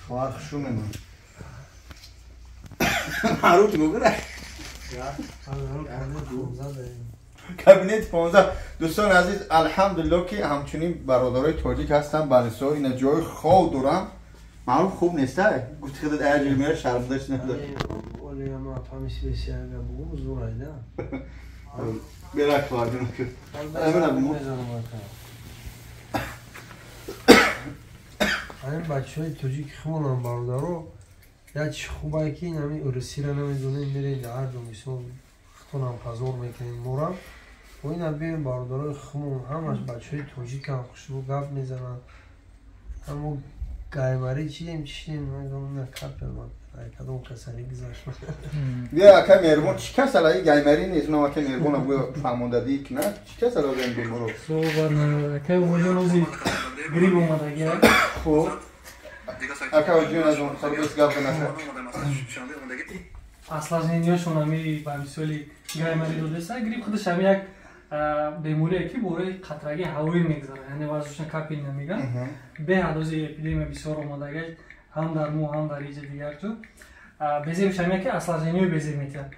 خواهر خشومه من معروف گوگره کابینت 15. دوستان عزیز الحمدلله که همچنین برادرای تاجیک هستن بنسا اینا جای خواب دارن. معروف خوب نیسته گفت خودت اجل میره شرم داشت نداره. ولی ما فهمیدیم سیاگا بگو زورایدا. برک واردون که. امین همین بچهای تاجیک خونم برادرو یا چی خوبه که این همین روسی را نمیدونیم میریم در هر جا میسون خودم پزور میکنیم مورم و این هم بیایم برادرای خمون همش بچهای تاجیک هم خوشبو گپ میزنن همون گایماری چیدیم چیدیم نمیدونم نه کپل من کدوم کسانی گذاشت بیا اکا مهربون چی کساله این گایماری نیست نه اکا مهربون بگو فهموندادی که نه چی کساله این بیمارو صحبت نه اکا وجون روزی گریب اومده خب اکا وجون از اون خربس گپ نشه осложнениёшон ҳами ба мисоли гаймари додеса грипп худаш ҳами як беморие ки бораи қатраги ҳавоӣ мегзарад, яъне вазушна капельна меган. Беҳад ози эпидемия бисёр омадага ҳам дар мо ҳам дар иҷа дигар ҷо. Безебиш ҳами ки осложнениё безеб метиҳад.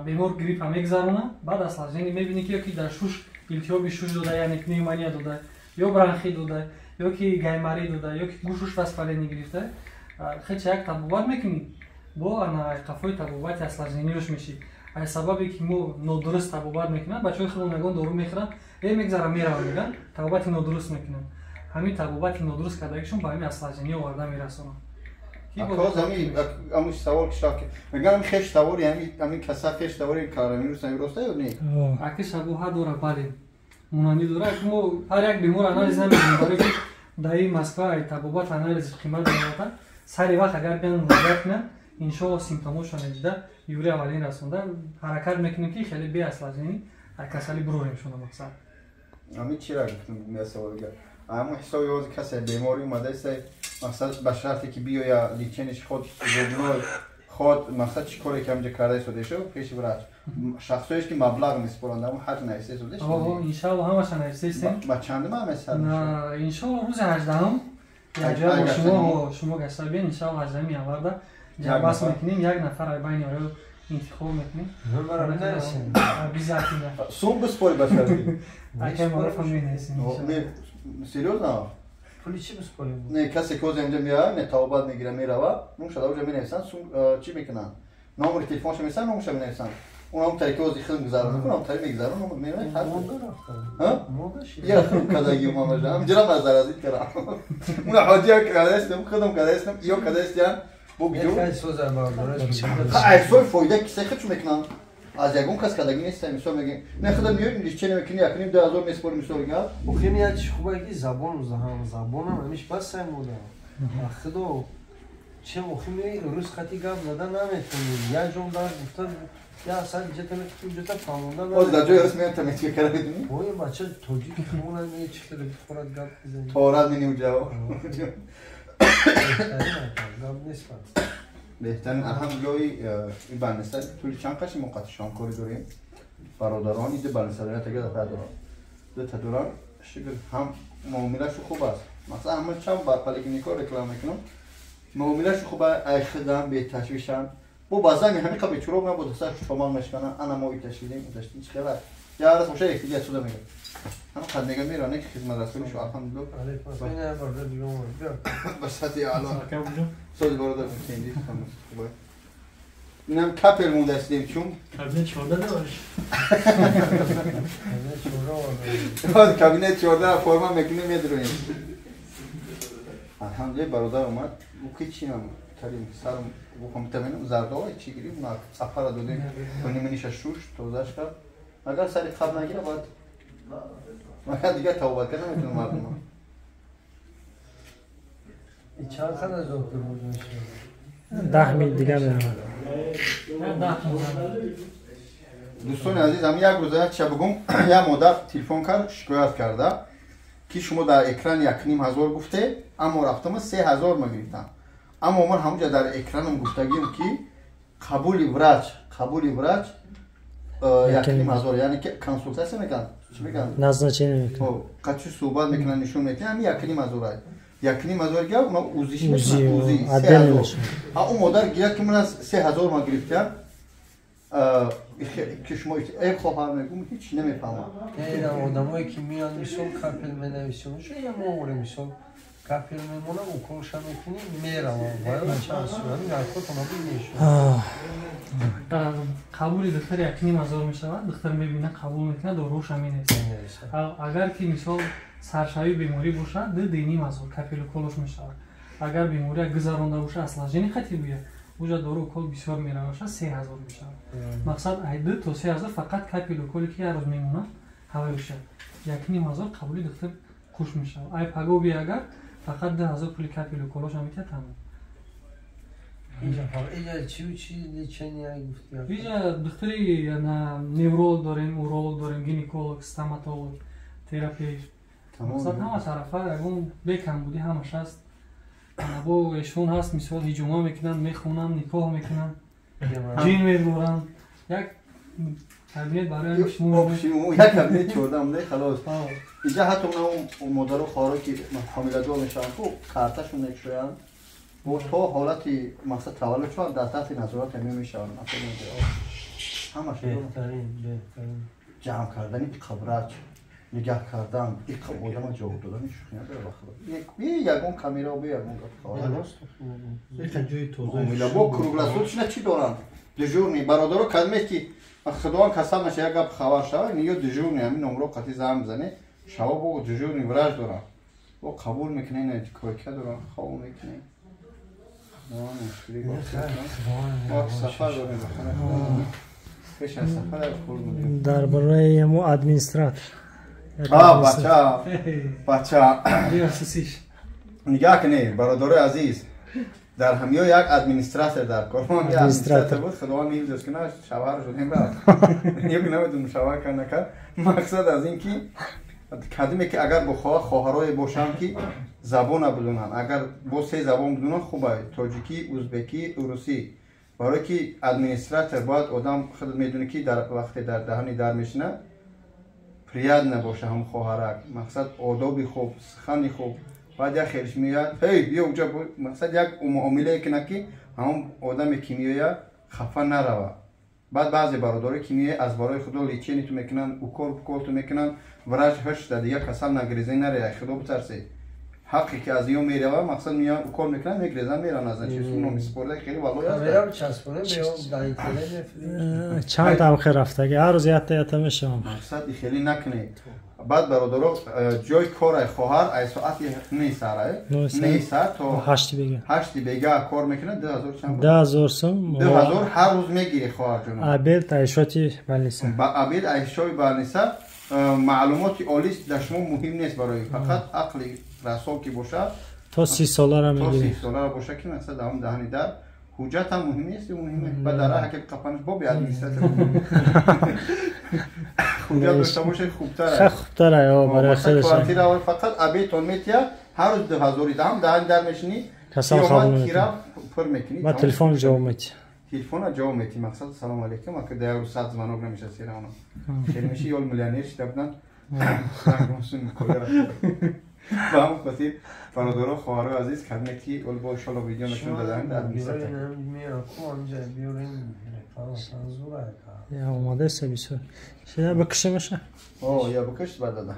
Бемор гриппа мегзарона, баъд осложнение мебинӣ ки ёки дар шуш илтиҳоби шуш дода, яъне пневмония дода, ё бронхит дода, ё ки гаймарӣ дода, ё ки гӯшуш воспаление гирифта. Хеча як табобат мекунӣ бо ана қафои табобати осложнениёш мешӣ. Аз сабабе ки мо нодуруст табобат мекунанд, бачаҳои худмон ягон дору мехӯранд, мегзарам меравам мегӯянд, табобати нодуруст мекунанд. Ҳамин табобати нодуруст кардагишон ба ҳамин осложнениё оварда мерасонанд. Ҳамун савол ки шав ки мегӯям хеш тавори ҳамин каса хеш тавори коронавирус ҳамин роста ё не? Аки шабоҳат дора, бале. Монандӣ дора. Мо ҳар як бемор анализ намекунем, барои ки дар ин Москва табобат анализ қимат меёбад. Сари вақт агар биён муроҷиат кунанд, иншоалло симптомошон дида юри аввалин расонда ҳаракат мекунем ки хеле беосложнение касалӣ бурорем шуна мақсад. Ами чира гуфтем я савол дигар. Ҳамун ҳисоби ози касе беморӣ омадааст, мақсад ба шарте ки биёя лечениш худ зубной худ мақсад чӣ коре ки ҳамҷа карда истода шуд пеши врач. Шахсоеш ки маблағ месупоранд, ҳамун ҳаҷ нависта истода шуд. Иншоалло ҳамаша нависта. Ба чандум ҳам месар мешавад? Иншоалло рӯзи 18-ум якҷоя бо шумо шумо гашта биён, иншоалло 18 январда ҷабас мекунем, як нафар байни оё интихоб мекунем. Обязательно. Сум бисупорӣ ба шарти. Акай маъруфам менависем. Серьёзно? Пули чӣ бисупорем? Не, касе ки ҳозир инҷа меояд, не табобат мегирад, меравад, номша дар оҷа менависанд, сум чӣ мекунанд? Номери телефонша менависанд, номша менависанд. Онам тари ки ҳозир хидм гузарон, онам тари мегузарон, менависанд. Я худм кадаги омамажа, ҳамҷира мазаразит кардам. Уна ҳоҷия кадаистам, худм кадаистам, ё кадаистян. Айсой фоида кисе хичу мекунанд. Аз ягон кас кадаги нест, мисол мегӯем. Не худам меоем, лечение мекунем, якуним 2000 месупорем, мисол мегӯям. Охир як чиз хубе ки забон забонам ҳамиш бас сай мода. Худо чем охир меои рус хати гап зада наметавонӣ. Як ҷом дар гуфта я асал ҷета мекунем, ҷета фаҳмонда. Оз дар ҷои рус меоям тамечка кара медонӣ? Ой бача тоҷик хона меои чӣ хеле бихӯрад гап мезанӣ. Торад менӣ ҷавоб. Беҳтарин алҳамдулиллоҳ ин баниста тӯли чанд қаши мо қатишон корӣ дорем. Бародарон иди баниста дорем, тега дафъа дорам. Дута дорам, шукр ҳам муомилашу хуб аст. Масалан ҳама чанд бар поликлиника реклама мекунам. Муомилашу хуб аст, ай хидам, беташвишам. Бо баъзан ҳамин қабил чӯроб набуд, сар шомал мешканам, ана мо иташидем, иташидем, чӣ хел аст. Я раз боша як дига суда мегӯям. Ҳам қад мегӯям меравам, не ки хизматрасонӣ шу алҳамдулиллоҳ. Ба сатҳи аъло. Сози бародар тенди хуб. Инам капел мондастем чун кабинет 14 дориш. Кабинет 14 форма мекунем медроем. Алҳамдулиллоҳ бародар омад. Ӯ ки чӣ нам тарим сарам бухам таминам зардо чӣ гирифт на сафара додем. Ниминиша шуш тозаш кард. Агар сари қабл нагира баъд магар дигар тавбат карда наметавонам мардума. Чанд қадар доктор буд мешавад? 10 мил дигар меравад. Дӯстони азиз, ҳамин як рӯза як чиза бигӯм, як модар телефон кард, шикоят карда ки шумо дар экран 1500 гуфте, аммо рафтама 3000 ма гирифтам. Аммо ман ҳамунҷа дар экраном гуфтагием ки қабули врач 1500, яъне ки консултатсия мекунанд. чӣ мегӯянд, назначение мекунанд, қачи суҳбат мекунанд, нишон медиҳанд. Ҳамин 1,5 ҳазор, 1,5 ҳазор гап уна УЗИш мекунанд, УЗИ 3 ҳазор. А ӯ модар гирад, ки ман аз 3 ҳазор ман гирифтиям, ки шумо эй хоҳар, мегӯм, ҳеч намефаҳмам. Одамое ки меянд, мисол, капель менависем, я мо орем, мисол, капель мемонам, уколша мекунем, меравам. Қабули духтар 1,5 ҳазор мешавад. Духтар мебинад, қабул мекунад, доруша менависад. Агар ки, мисол, саршавии беморӣ бошад, 2-2,5 ҳазор капель уколош мешавад. Агар бемория гузаронда бошад, осложнение хати буя, уҷа дору укол бисёр мераваша, 3 ҳазор мешавад. Мақсад, ай 2 то 3 ҳазор фақат капель уколе, ки як рӯз мемонад, ҳавай бошад. 1,5 ҳазор қабули духтар хуш мешавад. Ай пагоби агар фақат 2 ҳазор пули капель уколоша метиҳад, тамом. Иҷа духтари невролог дорем, уролог дорем, гинеколог, стоматолог, терапевт, мақсад, ҳама тарафа ягон бекамбудӣ ҳамаш аст. Бо эшон ҳаст, мисол, ҳиҷома мекунанд, мехонанд, никоҳ мекунанд, ҷин мебуранд. Як кабинет барои шумо, як кабинет чордам не, халос. Иҷа ҳатто модару хоҳаро, ки ҳомиладор мешаванд, ку карташон мекушоянд, бо то ҳолати, мақсад, таваллуд шаванд, дар таҳти назорат ҳамин мешаванд. Ҳамаш ҷамъ кардани қабрач, нигаҳ кардан, одама ҷавоб додани шӯхӣ надора, ба худо. Би ягон камера, би ягон бо круглосуточно чӣ доранд, дежурный бародаро кадмест, ки худованд касал наша, як гап хабар шава, ё дежурный ҳамин номро қатъи занг бизане, шава бо дежурный врач доранд, бо қабул мекунед, койка доранд, хоб мекунед. Сафар дорем, пеш аз сафар. Дар бораи ҳамо администратор. Бача, бача, нигаҳ кунед, бародарои азиз, дар ҳамё як администратор дар кор, администратор буд, худованд ҳифзаш кунад, шавҳар шудем, рафт, ё намедонам шавҳар кар накард. Мақсад аз ин ки кадиме ки агар бихоҳа, хоҳарое бошанд, ки забона бидонанд, агар бо се забон бидонанд, хуба: тоҷикӣ, узбекӣ, русӣ. Барое ки администратор бояд одам, худат медонӣ, ки дар вақте дар даҳани дар мешинад, приятно боша ҳам хоҳарак, мақсад, одоби хуб, сухани хуб. Баъд як хелиш меояд: «Ҳей, биё уҷа». Мақсад, як муомилае кунад, ки ҳамон одаме ки меояд, хафа нарава. Баъд баъзе бародаре ки меояд, аз барои худо лечение ту мекунанд, укол пукол ту мекунанд, врач ҳаш да дигар касал нагреза нарея, худо битарсед. Ҳаққе ки аз ё мерава, мақсад, меоянд, укол мекунанд, мегрезанд, мераванд. Аз номи супорда хеле валлои. Чанд тамхе рафтаги, ҳар рӯз ята ята мешавам. Мақсад, хеле накунед. Баъд, бародаро, ҷои кор, ай хоҳар ай соати 9 сар, 9 сар то 8 бега. 8 бега кор мекунад. 2000 чанд? 2000 сум. 2000 ҳар рӯз мегири, хоҳарҷон. Обед айшоти больница. Ба обед айшои больница. Маълумоти олӣ дар шумо муҳим нест, барои фақат ақли расо ки бошад. То 30 солара мегири. То 30 солара боша, ки мақсад, ҳам даҳани дар ҳуҷҷат ҳам муҳим нест, муҳим ба дар раҳ ки қапанаш боби администратор ҳуҷҷат дошта бошед, хубтар. Хубтар барои худаш. Квартира фақат обедтон метиҳад, ҳар рӯз 2000 даҳам даҳани дар мешинӣ. Касал қабул. Кира пур мекунӣ. Ба телефон ҷавоб метиҳ. Телефона ҷавоб метиҳ. Мақсад, салом алейкум, ака, да як рӯз 100 звонок намеша, серано хеле меши, ёл миллионер шида буданд. Ба ҳамон хотир, бародаро, хоҳарои азиз, кадме ки ол бо иншолло видео нишон даданд, администратор. Омадаеста бисёр шида бикушемаша. О, я бикуш, баъд дада.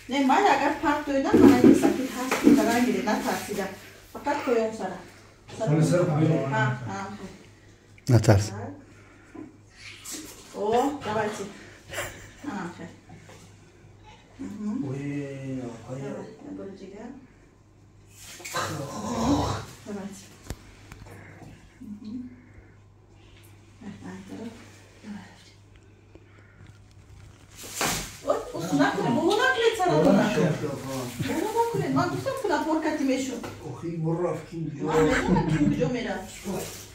Не, майли, агар парк доидам, мана ин сафид ҳаст, ранги натарсида, фақат поён сара. Натарс. О, давайте. Ана, Давай, дигар. Давайте. Накунед, боло накунед саратона. Боло накунед. Ман гуфтам, ки напор кати мешуд. Ман медонам, ки куҷо мерафт.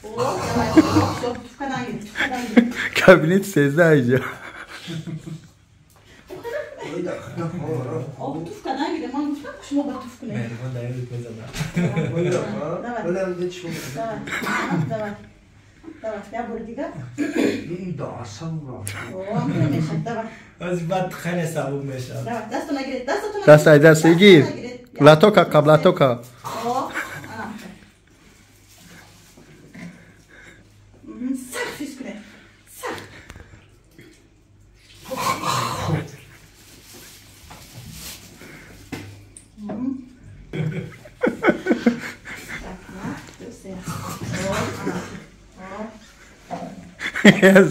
О, давай, всё, туфка нагир, туфка нагир. Кабинет 13 иҷа. Об, туфка нагире. Ман гуфтам, ки шумо ба туф кунед. Давай. Давай, давай. Давай, я бори дигар. Аз баъд хеле сабук мешавад. Давай, дастро нагиред, дастатон. Даст ай даст гир. Латока қабл латока. Сахт физ кунед. Сахт.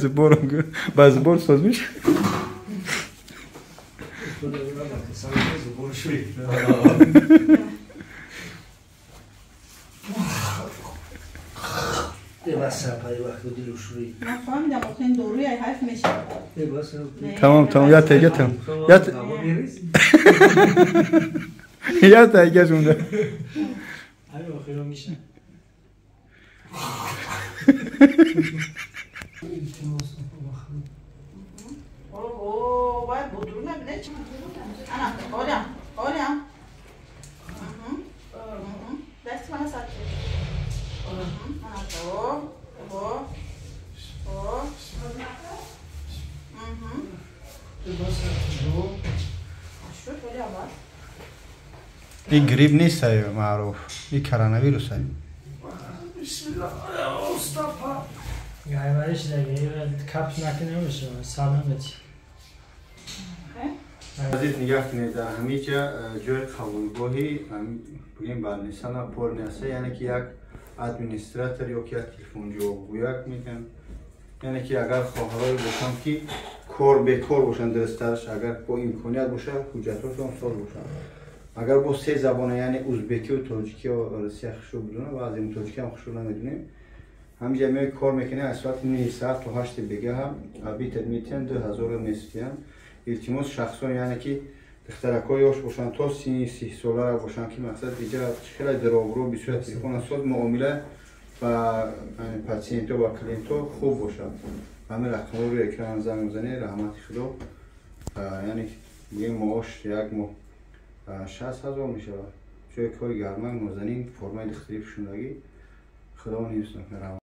Зубор ба зубор соз мешавад. Тамом, тамом, я тега там. Я я тега шунда. Ай охиро миша. Ого, вай будру набине чи? Ана, Оля, Оля. Дасти мана сар. Ана, о, о, о. Шуд, Оля, бас. Ин грипп нест, маъруф. Ин коронавирус. Бисмиллах, Мустафа. Гайвариш деге, капс накунем мешава, саламати. Азиз нигоҳ кунед, дар ҳамиҷа ҷои қабулгоҳи бигем барнисана пор нест, яъне ки як администратор ё ки як телефонҷавобгӯяк мегӯянд, яъне ки агар хоҳарое бошанд ки кор бекор бошанд, дурусттараш агар бо имконият бошад, ҳуҷҷатҳошон соз бошанд, агар бо се забона, яъне узбекию тоҷикию русия хушрӯ бидонанд, баъзе тоҷикиам хушрӯ намедонем, ҳамиҷа меои кор мекунем аз соати 9 саат то 8 бегаҳа обитад метиҳанд, 2000 меситиҳанд. Илтимос шахсон, яъне ки духтаракҳои ёш бошанд то 30 сола бошанд, ки мақсад иҷа хеле дировро бисёр телефона соз муомила ба патсиентҳо ва клиентҳо хуб бошад. Ҳамин рақамҳо рӯи экран занг мезанед, раҳмати худо. Яъне бигем маош як моҳ 60 000 мешавад. Ҷои кори гармак, нозанин, формаи духтарӣ пӯшондагӣ. Худо ҳифз накунад.